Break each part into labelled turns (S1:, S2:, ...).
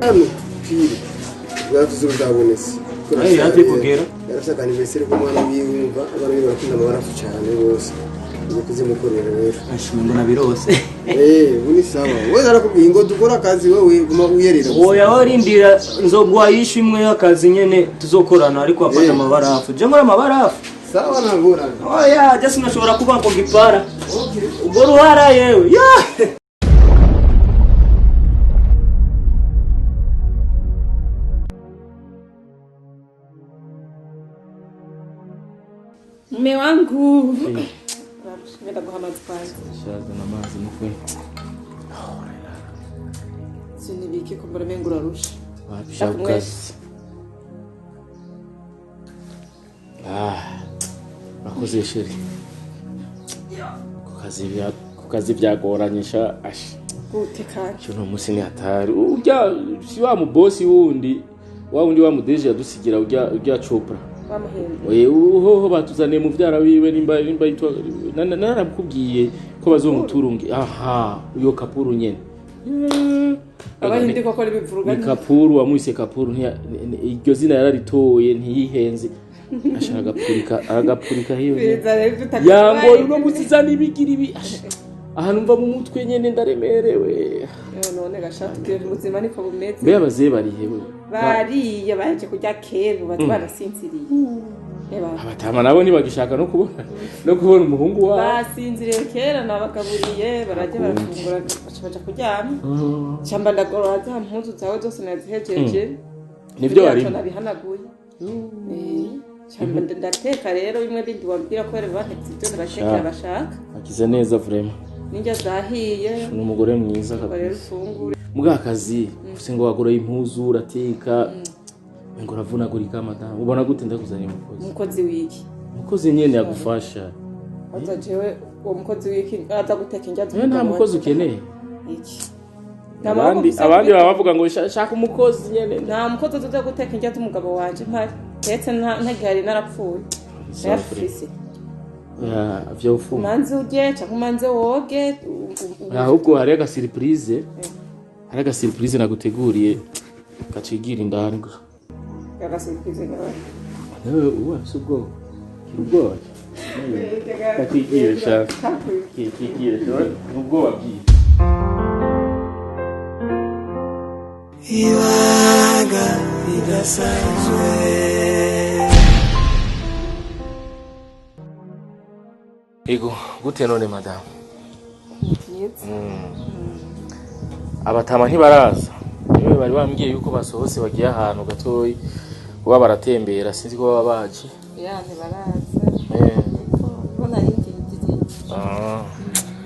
S1: Hano pire bwavuze bwabonetse.
S2: Eh, hafi kugera.
S1: Yarashaka anniversaire k'umwana wiwe, wumva abana biwe barakunda amabarafu cyane bose. Ugiye kuzimukorera rero.
S2: Ashimwe ngo nabirose.
S1: Eh, ubu ni sawa. Wowe narakubwiye ngo dukore akazi, wowe guma uyerera gusa.
S2: Oya, warindira nzoguha yishu imwe y'akazi nyene tuzokorana, ariko hapana
S1: Eh.
S2: amabarafu. Je nkora amabarafu?
S1: Sawa, nta ngorane.
S2: Oya, je sinashobora kuba ngo gipara.
S1: Okay.
S2: Ubwo ruhara yewe. Ya!
S3: Mume wangu. Ngenda guha amazi kwanza.
S4: Shazana amazi nukuri.
S3: Sinibike ko mbona umengo urarusha.
S4: Wapisha
S3: Ndakunywesha.
S4: kukazi. Ah, urakoze chérie. Ku kazi byagoranye sha ash.
S3: Gute kandi?
S4: Cyo no musi ni hatari. Urya si wa mu boss wundi, wa wundi wa mudeje yadusigira urya Chopra.
S3: Bamuhembye.
S4: Oye, uhoho batuzaniye muvyara wiwe nimba yitwa naramukubwiye ko bazomuturunge. Aha, uyo Kapuru nyene. Yeah.
S3: Abahindi koko nibivuruga.
S4: Ni Kapuru, wamwise Kapuru, iryo zina yararitoye ntiyihenze, ashaka agapurika hiyo nyene.
S3: Biriza rero ibyo utakubaye.
S4: Yangoye uno musi zana ibigira ibi. Ash, ahantu mva mu mutwe nyene ndaremerewe.
S3: Yo none gashati kire muzima niko bumeze.
S4: Mbe abazehe barihewe?
S3: Bariye, baje kurya kera, ubu baza barasinziriye. Eba.
S4: Abatama nabo ntibagishaka no kubona umuhungu wabo.
S3: Basinziriye kera, nabagaburiye barajya barafungura baca baja kuryama. Camba ndagorora za mpuzu zawe zose nazihejeje.
S4: Nivyo
S3: Biriya
S4: barimo.
S3: Nabihanaguye. Eh, camba ndateka rero bimwe bindi wambwira ko bari batetse ibyo ndabatekera
S4: Sha.
S3: bashaka.
S4: Akize neza vraiment.
S3: N'indya zahiye.
S4: Ni umugore mwiza
S3: Ngo rero
S4: kabisa.
S3: ufungure.
S4: Mbwa akazi ufise ngo wagoroye impuzu urateka ngo uravunagurika, madamu, ubona gute ndakuzaniye umukozi?
S3: Umukozi w'iki?
S4: Umukozi nyene yagufasha.
S3: Aza jewe uwo mukozi w'iki aza guteka indya?
S4: Wewe nta mukozi ukeneye?
S3: Iki? Nta maboko
S4: Abandi
S3: mfise
S4: abandi baba bavuga ngo shaka umukozi nyene.
S3: Nta mukozi azoza guteka indya z'umugabo wanje mpari, ndetse ntagihari narapfuye nayafise.
S4: Ya, vyofuma.
S3: Umanze urye canke umanze woge
S4: Ahubwo hari aga surprise, hari aga surprise naguteguriye gacigira indani gusa.
S3: Agasubiza nawe.
S4: Wewe ubu afise ubwoba, gira ubwoba, gacigire sha, kigire sha ubwoba bwiwe.
S5: Ibanga ridasanzwe.
S4: Ego gute none madamu?
S3: Byiza.
S4: Abatama ntibaraza? Niwe bari bambwiye yuko basohotse bagiye ahantu gatoyi kuba baratembera, sinzi ko baba baje.
S3: Ya, ntibaraza.
S4: Eh.
S3: Bo narindiriye.
S4: Ah.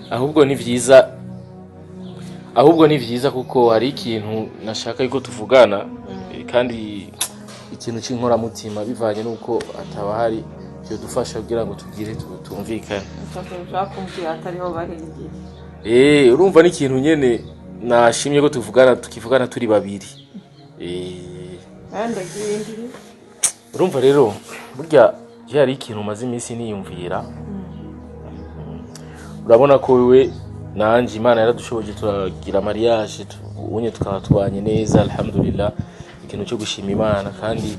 S4: Ahubwo ni vyiza, ahubwo ni vyiza kuko hari ikintu nashaka yuko tuvugana, kandi ikintu c'inkoramutima bivanye n'uko ataba hari dufasha kugira ngo tugire tumvikane.
S3: Ushaka kumbwira atariho barindiye?
S4: Eh, urumva ni ikintu nyene nashimye ko tuvugana, tukivugana turi babiri. Eh,
S3: Aya ndagirindiriye.
S4: Urumva rero burya je hari ikintu maze iminsi niyumvira. Urabona ko wewe nanje Imana yaradushoboje turagira mariage, unye tukaba tubanye neza, alhamdulillah, ikintu cyo gushima Imana. Kandi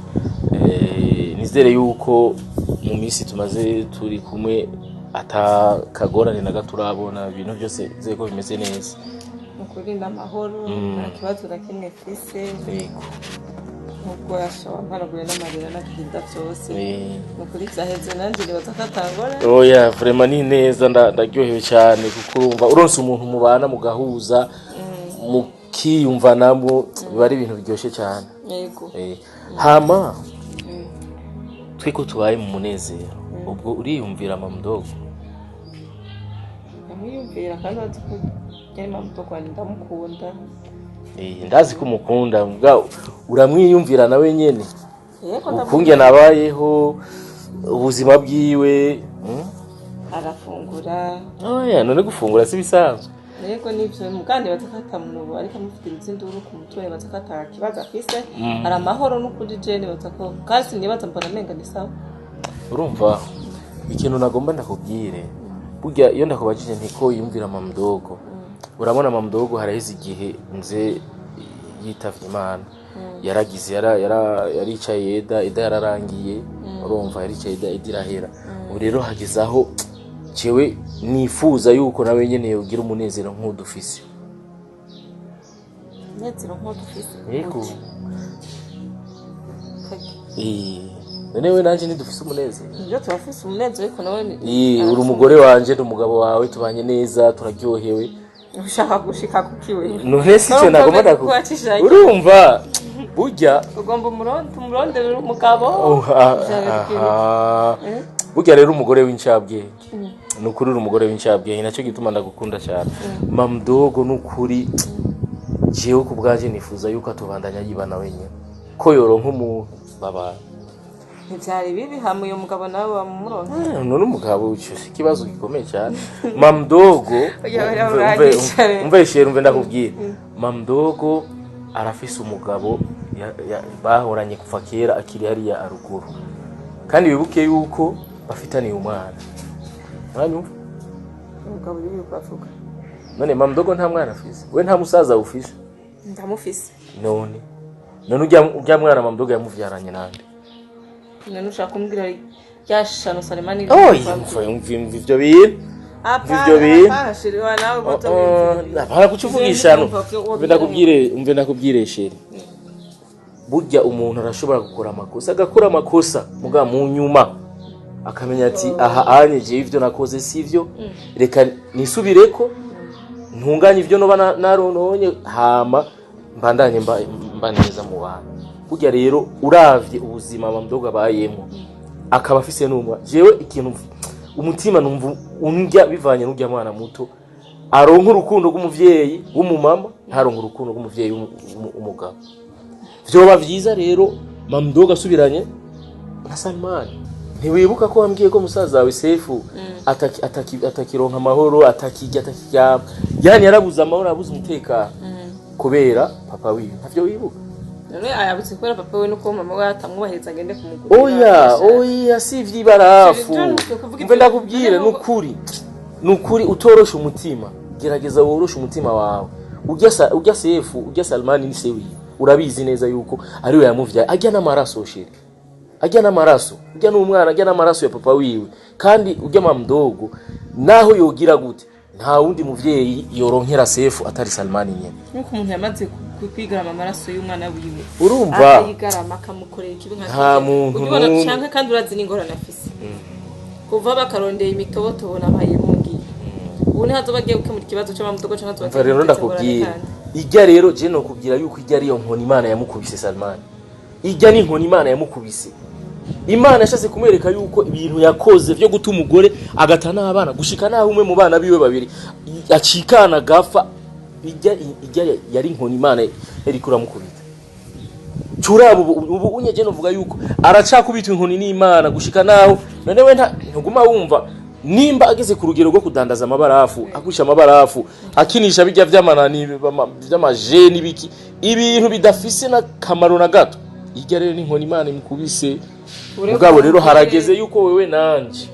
S4: nizere yuko mu minsi tumaze turi kumwe atakagorane na gato urabona, ibintu byose nizere ko bimeze neza.
S3: Mu kurinda amahoro, nta kibazo na kimwe mfise.
S4: Yego.
S3: Nubwo yashobora mpanaguye n'amarira n'agahinda byose, ni ukuri byaheze, nanjye nibaza ko atangora.
S4: Oya, vraiment ni neza, ndaryohewe cyane kuko urumva uronse umuntu mubana mugahuza mukiyumvanamo, biba ari ibintu biryoshye cyane.
S3: Yego.
S4: Eh, hama twe ko tubaye mu munezero, ubwo uriyumvira mamudogo?
S3: Ndamwiyumvira kandi bazi ko nyine mamudogo wanjye ndamukunda.
S4: Eh, ndazi ko umukunda, mbwa uramwiyumvira nawe nyene?
S3: Yego, ndamukunda.
S4: Ukungene abayeho ubuzima bwiwe?
S3: Arafungura.
S4: Oya, none gufungura si bisanzwe?
S3: Yego nivyo, mugandi baza ko atamuntu ariko amufite izinduru ku mutwe, baza ko ata kibazo afise, hari amahoro n'ukuri. Je nibaza ko kandi sinibaza, mbona amenga ni sawa.
S4: Urumva ikintu nagomba ndakubwire, burya iyo ndakubajije ntiko yumvira mamudogo, urabona mamudogo haraheze igihe nze yitavye Imana, yaragize yaricaye eda eda yararangiye. Urumva, yaricaye eda eda irahera. Ubu rero hageze aho jewe nifuza yuko nawe nyene yogira umunezero nk'udufise.
S3: Umunezero nk'udufise?
S4: Yego.
S3: Gute? Kage.
S4: None we nanje ntidufise umunezero?
S3: Nibyo, turafise umunezero, ariko nawe
S4: Uri umugore wanje, ndi umugabo wawe, tubanye neza, turaryohewe.
S3: Ushaka gushika kukiwe?
S4: None si icyo nagomba urumva burya
S3: Ugomba tumuronderere umugabo?
S4: Oh, aha. Burya rero umugore w'incabwenge, ni ukuri uri umugore w'incabwenge, nacyo gituma ndagukunda cyane. Mamdogo, ni ukuri jewe ku bwanjye nifuza yuko atubandanya yibana wenyine, ko yoronka umuntu babana.
S3: Ntibyari bibi hamwe uyu mugabo nawe wamumuronka.
S4: None umugabo, icyo si ikibazo gikomeye cyane, mamdogo.
S3: Oya, oya, uragisha rero.
S4: Umve chérie, umve ndakubwira, mamdogo arafise umugabo bahoranye kuva kera akiri hariya aruguru, kandi wibuke yuko bafitaniye umwana. Uranyumva?
S3: Umugabo uri bavuga?
S4: None mamdogo nta mwana afise? We nta musaza ufise?
S3: Ndamufise.
S4: None ujya mwana mamdogo yamuvyaranye nande?
S3: None ushaka kumbwira rya shano Salimani?
S4: Oya, umve, umve, umve ivyo bintu, ivyo bintu.
S3: Apana chérie, wa nawe moto.
S4: Apana kuca uvugisha. Umve ndakubwire, umve ndakubwire chérie, burya umuntu arashobora gukora amakosa, agakora amakosa, muga mu nyuma akamenya ati: "Aha anye jewe ivyo nakoze sivyo, reka nisubireko, ntunganye ivyo noba narononye, hama mbandanye mba neza mu bantu." Burya rero uravye ubuzima mamdogo abayemwo, akaba afise n'umwa, jewe ikintu umutima numva undya bivanye n'urya mwana muto aronka urukundo rw'umuvyeyi w'umumama, ntaronka urukundo rw'umuvyeyi w'umugabo. Vyoba vyiza rero mamdogo asubiranye na Salman. Ntiwibuka ko wambwiye ko musaza wawe Sefu atakironka amahoro, atakirya, atakiryama, yani yarabuze amahoro, arabuze umutekano kubera papa wiwe? Ntavyo wibuka?
S3: None ayabutse kubera papa we nuko mama we atamwubahiriza agende kumugurira?
S4: Oya, oya, si ivy'ibarafu.
S3: John, kuvuga
S4: Mve ndakubwire, nukuri, nukuri utoroshe umutima, gerageza woroshe umutima wawe. Urya Sefu, urya Salmani ni se wiwe, urabizi neza yuko ariwe yamuvyaye. Ajya n'amaraso, chérie, ajya n'amaraso, urya n'umwana ajya n'amaraso ya papa wiwe. Kandi urya mamdogo naho yogira gute, nta wundi muvyeyi yoronkera Sefu atari Salmani nyene.
S3: Nkuko umuntu yamaze kwigarama amaraso y'umwana wiwe,
S4: Urumva?
S3: akayigarama, akamukorera ikibi nka
S4: Nta
S3: kirya.
S4: muntu
S3: Ujya ubona
S4: n'umwe.
S3: canke kandi urazi n'ingorane afise kuva bakarondeye imitobotobo nabayirungiye, ubu ntihazoba agiye gukemura ikibazo c'amamudogo canke azoba
S4: Umva rero ndakubwira, ijya rero je nokubwira yuko ijya ariyo nkoni Imana yamukubise Salmani. Ijya ni inkoni Imana yamukubise. Imana yashatse kumwereka yuko ibintu yakoze vyo guta umugore, agata n'abana, gushika naho umwe mu bana biwe babiri acikana gapfa, ijya yari inkoni Imana yari kuramukubita. Curaba ubu unye je novuga yuko aracakubitwa inkoni n'Imana gushika naho none we ntuguma wumva nimba ageze ku rugero rwo kudandaza amabarafu, agurisha amabarafu, akinisha bijya vy'amanani, vy'amaje n'ibiki, ibintu bidafise n'akamaro na gato. Ijya rero n'inkoni Imana imukubise. Mugabo rero harageze yuko wewe nanje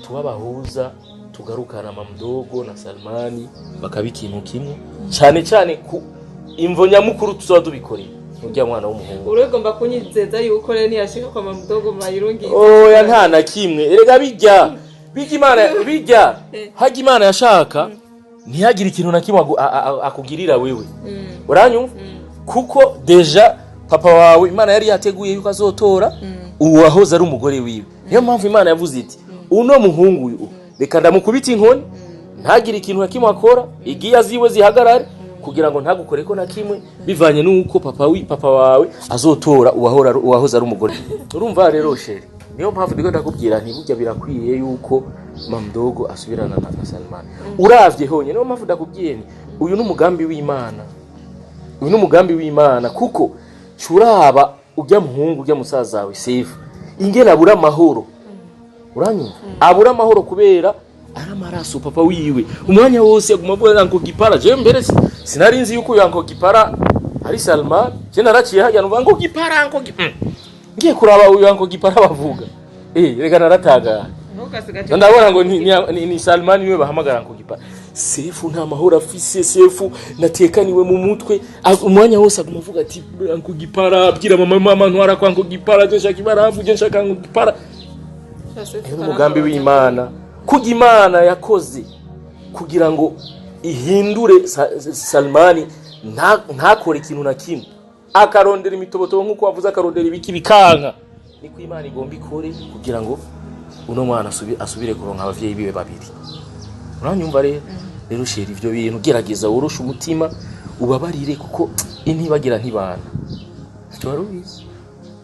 S4: tuba bahuza, tugarukana mamdogo na Salmani bakaba ikintu kimwe, cyane cyane ku imvo nyamukuru tuzaba tubikoreye urya mwana w'umuhungu.
S3: Uragomba kunyizeza yuko rero niyashika kwa mamudogo mayirungiye?
S4: Oya, nta na kimwe. Erega bijya Imana bijya hajya Imana yashaka ntihagire ikintu na kimwe akugirira wewe, uranyumva? Kuko déjà papa wawe Imana yari yateguye yuko azotora uwahoze ari umugore wiwe. Niyo mpamvu Imana yavuze iti: "Uno muhungu uyu reka ndamukubita inkoni, ntagire ikintu na kimwe akora, igiya ziwe zihagarare, kugira ngo ntagukore ko na kimwe bivanye n'uko papa wawe azotora uwahoze ari umugore." Urumva rero chérie, niyo mpamvu ndiko ndakubwira nti burya birakwiye yuko mamdogo asubirana na Salman. Uravye honyine, niyo mpamvu ndakubwiye nti uyu ni umugambi w'Imana, uyu ni umugambi w'Imana, kuko curaba ujya muhungu, ujya musaza wawe Sefu, ingene abura amahoro. Uranyumva? Abura amahoro kubera ari amaraso papa wiwe. Umwanya wose aguma avuga ngo Gipara. Je mbere sinari nzi yuko uyu ngo Gipara ari Salman. Je naraciye hajya numva ngo Gipara, ngo ngiye kuraba uyu ngo Gipara bavuga, reka naratangara.
S3: Ntugasigaje.
S4: Ndabona ngo ni Salman niwe bahamagara ngo Gipara. Sefu nta mahoro afise. Sefu natekaniwe mu mutwe. Umwanya wose aguma avuga ati anko Gipara, abwira mama: "Mama, ntwara kwa anko Gipara, je nshaka ibarafu, je nshaka anko Gipara." Rero umugambi w'Imana, kuko Imana yakoze kugira ngo ihindure Salmani ntakore ikintu na kimwe, akarondera imitobotobo nk'uko wavuze, akarondera ibiki bikanka, niko Imana igomba ikore kugira ngo uno mwana asubire kuronka abavyeyi biwe babiri. Uranyumva rero? Rero chéri, ivyo bintu gerageza woroshe umutima, ubabarire, kuko intibagira ntibana. Ivyo wari ubizi.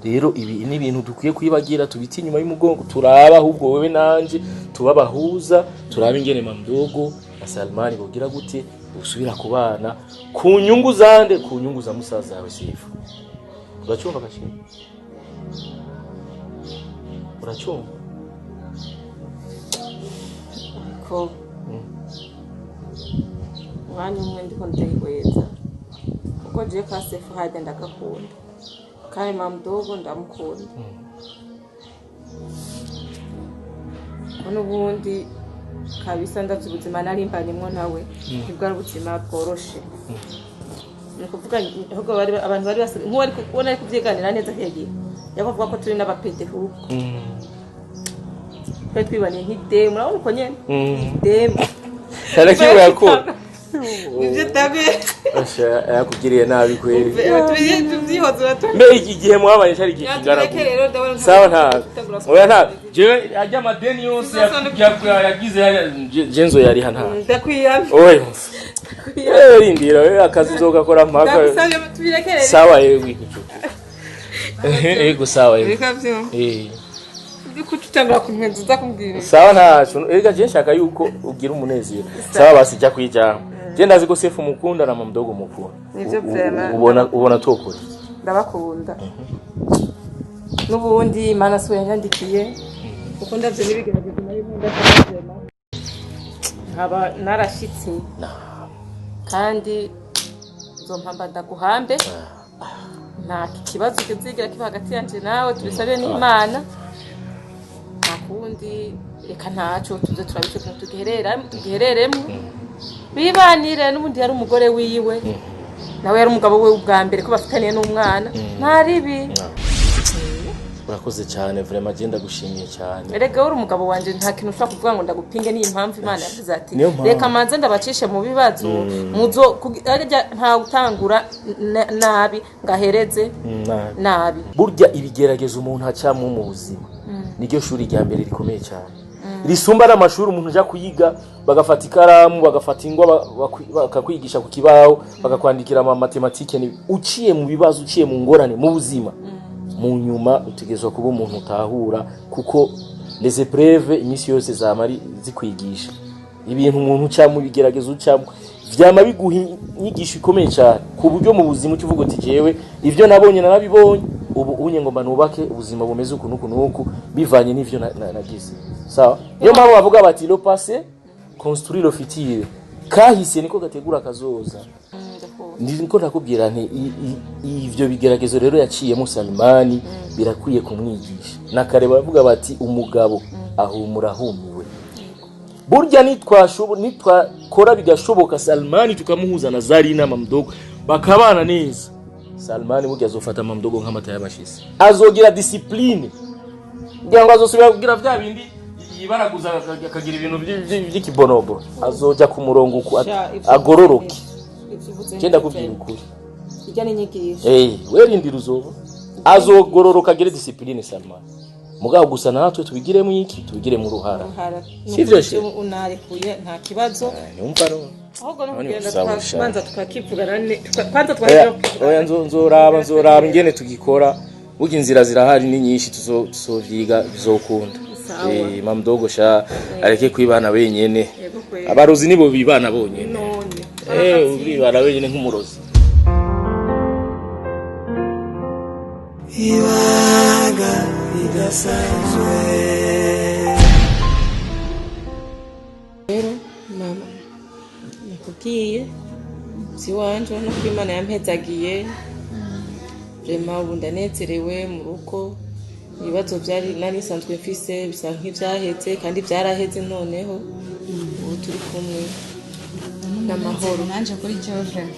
S4: Rero ibi ni ibintu dukwiye kwibagira, tubite inyuma y'umugongo, turaba ahubwo wewe nanje tubabahuza, turaba ingene Mamdogo na Salmani bogira gute usubira kubana ku nyungu zande, ku nyungu za musaza wawe Sefu. Uracyumva gashira? Uracyumva?
S3: Ko umwanya umwe ndiko ndayihweza, kuko jewe ka Sefu hajya ndagakunda, kandi Mamdogo ndamukunda, ko n'ubundi kabisa ndavye ubuzima narimbanyemwo nawe, nibwo ari ubuzima bworoshe. Ni ukuvuga ahubwo bari abantu bari basigaye nk'uwari kubona ari kuvyiganira neza hegiye yakuvuga ko turi n'abapede, ahubwo twari twibaniye nk'idemu. Urabona uko nyene idemu.
S4: Ntarakimwe yakora.
S3: Nivyo tabe.
S4: Asha, yakugiriye nabi kweli.
S3: Tuvyihoze.
S4: Mbe iki gihe mwabanye cyari igihe kingana
S3: Yatureke
S4: gute?
S3: rero, ndabona.
S4: Sawa, nta oya, nta jewe ajya amadeni yose yagize je nzo yariha, nta
S3: Ndakwiyamye.
S4: Oya, wewe rindira, wewe akazi nzogakora mpaka.
S3: Ndagusabye tubireke rero.
S4: Sawa, yewe yego, sawa yego.
S3: Reka vyumve.
S4: Eh.
S3: Kucutangura kuntwenza uza kumbwira.
S4: Sawa, ntaco. Erega je nshaka yuko ugira umunezero. Sawa basi, jya kwijambo. Je ndazi ko Sefu mukunda na Mamdogo mukunda.
S3: Nivyo vraiment.
S4: Ubona tokora.
S3: Ndabakunda. N'ubundi Imana si we yanyandikiye, kuko ndavyo n'ibigeragezo narimo ndakora, nkaba narashitse, kandi nzompamba ndaguhambe. Nta kibazo kizigira kiba hagati yanje nawe, tubisabe n'Imana. Nta kundi, reka ntaco tuze turabe ico kintu tugihereremo, bibanire. N'ubundi yari umugore wiwe, nawe yari umugabo we ubwa mbere, ko bafitaniye n'umwana, nta ribi.
S4: Urakoze cyane vraiment, je ndagushimiye cyane.
S3: Erega uri umugabo wanje, nta kintu ushobora kuvuga ngo ndagupinge. Niyo mpamvu Imana yavuze ati
S4: Niyo mpamvu.
S3: reka manze ndabacishe mu bibazo muzo arya nta gutangura nabi ngahereze
S4: Nabi.
S3: Nabi.
S4: Burya ibigeragezo umuntu acamo mu buzima niryo shuri rya mbere rikomeye cyane, risumba n'amashuri umuntu aja kuyiga, bagafata ikaramu, bagafata ingwa, bakakwigisha ku kibaho, bakakwandikira ama mathématiques. Ni uciye mu bibazo, uciye mu ngorane mu buzima, mu nyuma utegerezwa kuba umuntu utahura, kuko les épreuves iminsi yose zama ari zikwigisha ibintu. Umuntu ucamo ibigeragezo, ucamo, vyama biguha inyigisho ikomeye cyane, ku buryo mu buzima uca uvuga uti: "Jewe ivyo nabonye narabibonye, ubu unye ngomba nubake ubuzima bumeze uku n'uku n'uku, bivanye n'ivyo nagize." Sawa, niyo mpamvu bavuga bati: "Le passé construit le futur." Kahise niko gategura kazoza. Niko ndakubwira nti ivyo bigeragezo rero yaciyemo Salmani birakwiye kumwigisha. Na kare baravuga bati: "Umugabo ahumura ahumiwe." Burya nitwakora bigashoboka, Salmani tukamuhuza na Zarina Mamdogo bakabana neza, Salmani burya azofata Mamdogo nk'amata y'abashitsi, azogira discipline kugira ngo azosubira kugira vya bindi yibaraguza, akagira ibintu vy'ikibonobo, azoja ku murongo uku agororoke. Je ndakubwira ukuri.
S3: Ijya n'inyigisho.
S4: Eh, werindira uzoba azogororoka, agire discipline Salman. Mugabo gusa natwe tubigiremo iki? Tubigiremo uruhara.
S3: Uruhara.
S4: Sivyo she?
S3: Unarekuye, nta kibazo.
S4: Numva no
S3: Ahubwo no
S4: None
S3: kugenda
S4: usaba usha.
S3: tukabanza tukakivugana kwanza
S4: Oya,
S3: twahera.
S4: oya, nzoraba ingene tugikora. Burya inzira zirahari ni nyinshi, tuzovyiga, bizokunda.
S3: Sawa.
S4: Eh, mamdogo sha areke kwibana wenyene.
S3: Yego kweli.
S4: Abarozi nibo bibana bonyene.
S3: None.
S4: Eh, uribana wenyene nk'umurozi.
S5: Ibanga ridasanzwe.
S3: Rero mama, nakubwiye si wanje, urabona ko Imana yampezagiye vraiment, ubu ndanezerewe mu rugo. Ibibazo byari nari nsanzwe mfise bisa nk'ivyaheze, kandi byaraheze. Noneho ubu turi kumwe. N'amahoro.
S6: Nanje kuri jewe vraiment.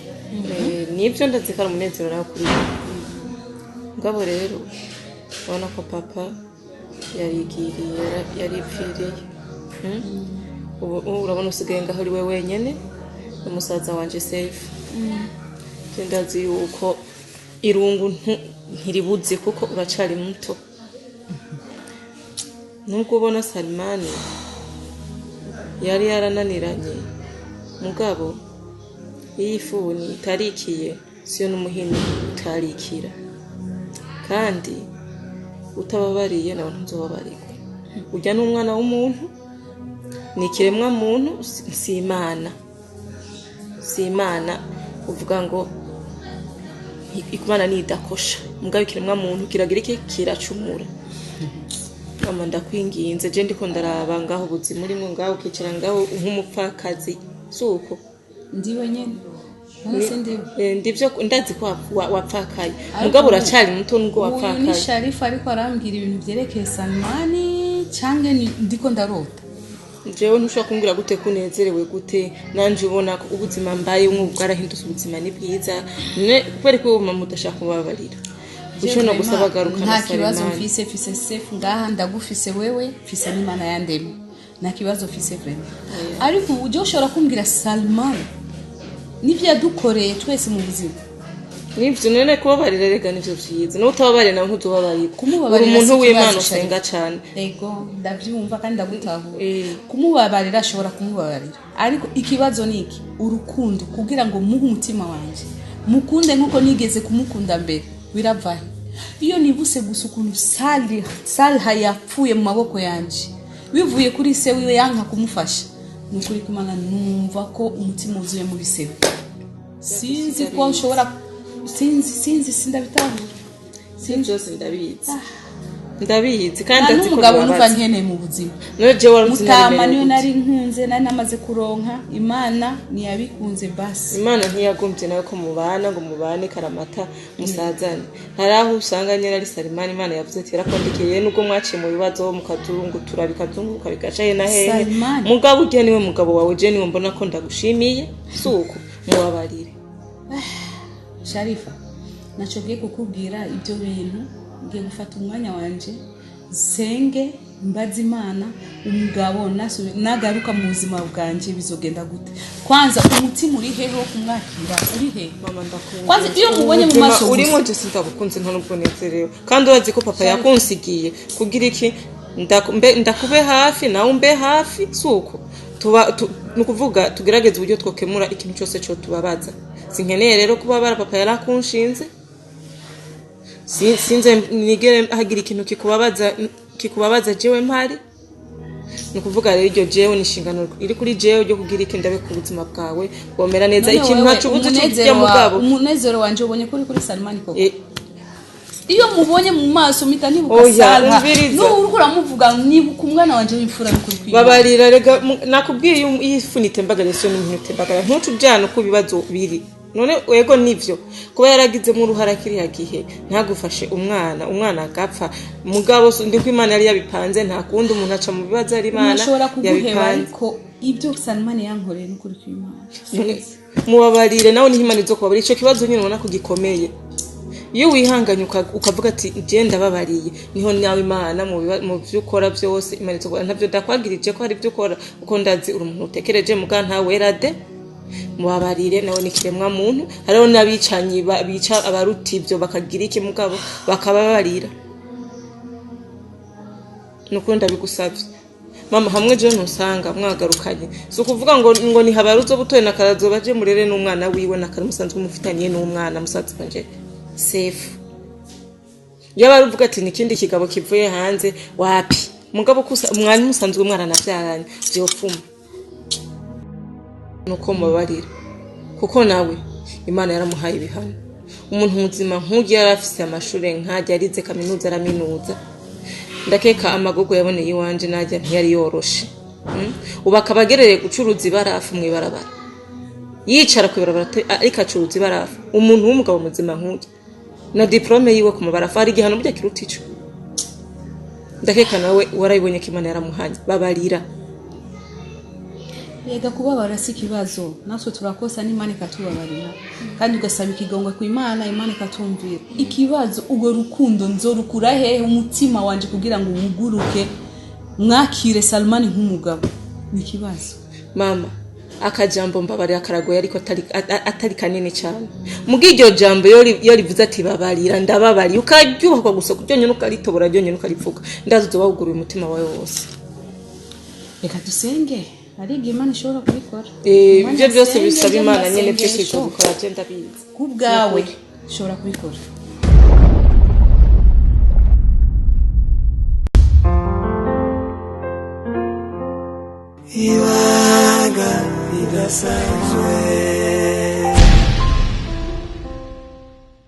S3: Nibyo ndazikara umunezero nawe kuri we. Mugabo rero urabona ko papa yarigiriye, yaripfiriye. Ubu urabona usigaye ngaho uri we wenyene n'umusaza wanje Safe. Je ndazi yuko irungu ntiribuze kuko uracari muto. Nubwo ubona Salimani yari yarananiranye, mugabo iyo ifuni itarikiye siyo n'umuhini utarikira. Kandi utababariye nawe ntuzobabarirwa. Urya n'umwana w'umuntu, ni ikiremwa muntu, si Imana. Si Imana uvuga ngo Imana nidakosha, mugabo ikiremwa muntu kiragira iki? Kiracumura. Mama, ndakwinginze, je ndiko ndaraba ngaho ubuzima urimo ngaho, ukicara ngaho nk'umupfakazi, suko?
S6: Ndiwe nyene none se ndiwe?
S3: Ndivyo, ndazi ko wapfakaye, mugabo uracari muto nubwo
S6: Uyu ni
S3: wapfakaye.
S6: Sharifu ariko arambwira ibintu vyerekeye Salmani canke ndiko ndarota?
S3: Jewe ntushobora kumbwira gute ko unezerewe gute, nanje ubona ko ubuzima mbaye nk'ubu bwarahindutse, ubuzima ni bwiza. None kubera ko mama udashaka kubabarira, uco no gusaba garuka
S6: Nta
S3: na
S6: kibazo.
S3: Salimani.
S6: Mfise sefu ngaha, ndagufise wewe, mfise n'Imana yandemye, nta kibazo mfise vraiment. Ariko ujya ushobora kumbwira Salmani n'ibyo yadukoreye twese mu buzima?
S3: Nivyo, none kubabarira rega nivyo vyiza, n'utababarira nawe ntuzobabarirwa. Uri
S6: Kumubabarira
S3: umuntu
S6: si ikibazo,
S3: w'Imana
S6: Sharifa.
S3: usenga cane.
S6: Ego, ndabyumva kandi ndagutahura.
S3: Kumubabarira
S6: Ashobora kumubabarira, ariko ikibazo ni iki: urukundo, kugira ngo muhe umutima wanjye mukunde nkuko nigeze kumukunda mbere, biravahe? Iyo nibuse gusa ukuntu Salha yapfuye mu maboko yanjye bivuye kuri se wiwe yanka kumufasha, ni ukuri kumana numva ko umutima wuzuye mu bisebe. Sinzi ko nshobora, sinzi sindabitahura.
S3: Si byose, ndabizi, ndabizi kandi
S6: Nta
S3: ndazi ko
S6: n'umugabo numva
S3: bibabaza.
S6: nkeneye mu buzima.
S3: None jewe wari uzi
S6: Mutama
S3: nari
S6: niyo
S3: merewe gute?
S6: nari nkunze, nari namaze kuronka, Imana ntiyabikunze basi.
S3: Imana ntiyagombye nawe ko mubana ngo mubane karamata musazane. Hari aho usanga nyine ari Salimani Imana yavuze ati yarakwandikiye, nubwo mwaciye mu bibazo mukazungutura bikazunguruka bigaca he na hehe.
S6: Salimani.
S3: Mugabo urya niwe mugabo wawe, je niwe mbona ko ndagushimiye, si uko? Mubabarire.
S6: Sharifa, ntacyo ngiye kukubwira ibyo bintu. Ngiye gufata umwanya wanje nsenge, mbaze Imana umugabo nagaruka mu buzima bwanjye bizogenda gute. Kwanza umutima uri hehe wo kumwakira? Uri hehe?
S3: Mama, ndakunda.
S6: Kwanza iyo mubonye mu
S3: Ubuzima
S6: maso gusa.
S3: urimo je sindagukunze, nta nubwo nezerewe, kandi urazi ko papa yakunsigiye kugira iki? Ndakube hafi nawe umbe hafi, si uko? Tuba ni ukuvuga tugerageze uburyo twokemura ikintu cyose cyo tubabaza. Sinkeneye rero kubabara, papa yarakunshinze. Sinze nigere hagira ikintu kikubabaza jewe mpari. Ni ukuvuga rero iryo jewe ni inshingano iri kuri jewe ryo kugira iki? Ndabe ku buzima bwawe bwomera neza.
S6: None
S3: Ikintu
S6: wewe,
S3: ntaco ubuze cyo
S6: umunezero
S3: kurya, mugabo
S6: umunezero wanje ubonye kuri Salimani koko?
S3: Eh,
S6: Iyo mubonye mu maso mpita nibuka
S3: Oya,
S6: Salha.
S3: umviriza.
S6: N'ubu uriko uramuvuga nibuka umwana wanje w'imfura, n'ukuri kw'Imana.
S3: Babarira rega, nakubwiye iyo ifu nitembagara siyo n'umuntu itembagara, ntuce ujyana uko ibibazo biri. None wego nivyo kuba yaragizemo uruhara kiriya gihe ntagufashe umwana, umwana agapfa, mugabo ndi ko Imana yari yabipanze. Nta kundi, umuntu aca mu bibazo ari
S6: Umuntu
S3: Imana
S6: ashobora kuguheba,
S3: yabipanze.
S6: ariko ibyo Salimani yankoreye, n'ukuri kw'Imana.
S3: None mubabarire nawe, niho Imana izo kubabarira. Ico kibazo nyine ubona ko gikomeye, iyo wihanganye ukavuga ati je ndababariye, niho nawe Imana mu byo ukora byose Imana izo kubabarira. Ntavyo ndakwagirije ko hari ibyo ukora, kuko ndazi uri umuntu utekereje, muga nta wera de. Mubabarire nawe ni kiremwa muntu. Hariho n'abicanyi bica abaruta ivyo bakagira iki, mugabo bakababarira. Nukuri ndabigusavye mama, hamwe je ntusanga mwagarukanye, si ukuvuga ngo ni habaruzo butoye na karazo baje murere n'umwana wiwe na kare musanzwe mufitaniye n'umwana musaza wanje Sefu. Iyo bari uvuga ati nikindi kigabo kivuye hanze, wapi, mugabo kusa mwari musanzwe mwaranavyaranye, vyopfuma nuko mubabarira, kuko nawe Imana yaramuhaye ibihano. Umuntu muzima nk'urya yari afise amashure nkajya, yarize kaminuza, araminuza, ndakeka amagogo yaboneye iwanje najya ntiyari yoroshe. Ubu akaba agerereye gucuruza ibarafu mw'ibarabara, yicara kw'ibarabara ariko acuruza ibarafu. Umuntu w'umugabo muzima nk'urya na diplôme yiwe ku mabarafu, hari igihano burya kiruta ico? Ndakeka nawe warabibonye ko Imana yaramuhanye. Babarira.
S6: Yega, kubabara si ikibazo, natwe turakosa n'Imana ikatubabarira, kandi ugasaba ikigongwe ku Imana, Imana ikatumvira. Ikibazo, urwo rukundo nzorukura hehe? Umutima wanje kugira ngo wuguruke mwakire Salmani nk'umugabo ni ikibazo.
S3: Mama, akajambo mbabarira karagoye, ariko atari kanini cyane. Muga iryo jambo iyo rivuze ati babarira, ndababariye, ukaryubakwa gusa ryonyine, ukaritobora ryonyine, ukarivuga, ndazi uzoba wuguruye umutima wawe wose.
S6: Reka dusenge, hari igihe Imana ishobora kubikora. Imana
S3: Ibyo byose
S6: asenge,
S3: bisaba
S6: njye
S3: Imana nyine, byose
S6: masengesho.
S3: izobikora, je ndabizi.
S6: Ku bwawe ishobora kubikora.
S5: Ibanga ridasanzwe.